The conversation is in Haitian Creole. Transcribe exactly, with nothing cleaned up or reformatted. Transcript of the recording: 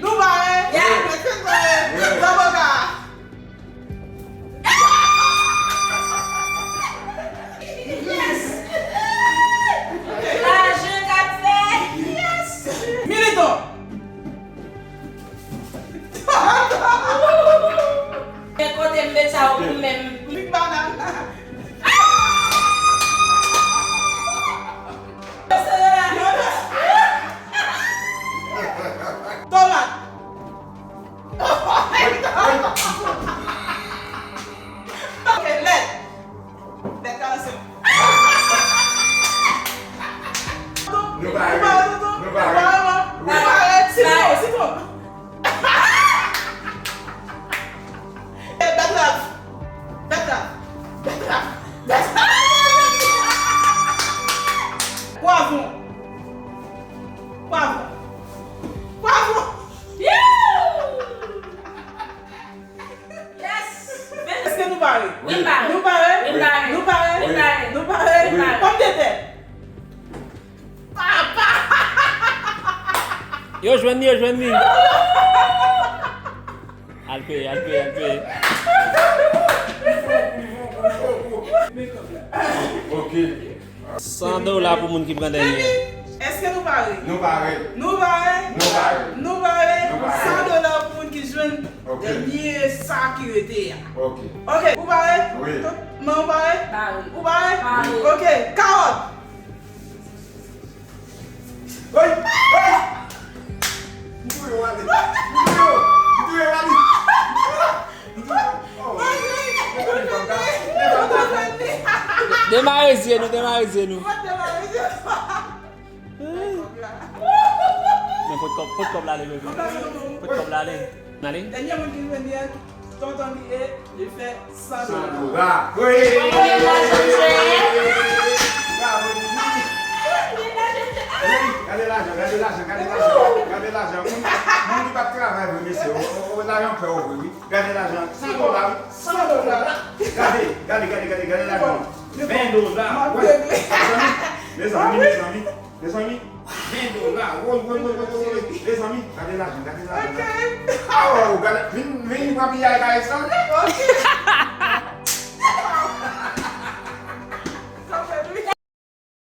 Nou pare? Yes. Mete pare. Zaboka. Yes. Lajan k ap fè. Yes. Militon. Men kote m met sa ou menm. Big banana. Tomat. Ok, lèt. Lèt karanse. Nou pare. Nou pare, tonton. Nou pare. Nou pare, man. Nou pare. Sitwon, sitwon. Eh, bètrav. Bètrav. Bètrav. Bètrav. Pwavwon. Pwavwon. Pwavwon. Yes! Èske nou pare? Wi, m pare. Nou pare? Wi, m pare. Nou pare? Wi, m pare. Nou pare? Wi, m pare. Pòmdetè. Papa! Yo jwenn li, yo jwenn li. Al peye, al peye, al peye. Ok. San dola pou moun ki pran dènye. Baby, èske nou pare? Nou pare. Nou pare? Nou pare. Nou pare. Nou pare. Nou pare. San dola pou moun ki jwenn, ok, dènye sa ki rete a. Ok. Ok, ou pare? Wi. Tout, men ou pare? Pare. Ou pare? Pare. Ok, kawòt. Hey! Hey! M touye w ale. M touye w. M touye w ale. M touye w. Oh. Demare zye nou, demare zye nou. Men pot kòb, pot kòb la ale, bebe. Pot kòb la ale. N ale? Dènye moun ki jwenn li a, tonton li e, li fè san dola. San dola. Wi! Gade lajan, gade lajan, gade lajan, gade lajan. Moun, moun ki pa t travay vre, mesye, o, o, o, lajan fè w vre, wi. Gade lajan, san dola, wi. San dola. Gade, gade, gade, gade, gade lajan. Ven dola. Mezanmi, mezanmi, mezanmi. Mezanmi, ven dola. Woy, woy, woy, woy, woy, woy. Mezanmi, gade lajan, gade lajan. Ok. Oh, gade, vin, vin pran piyay kay sa. Ok.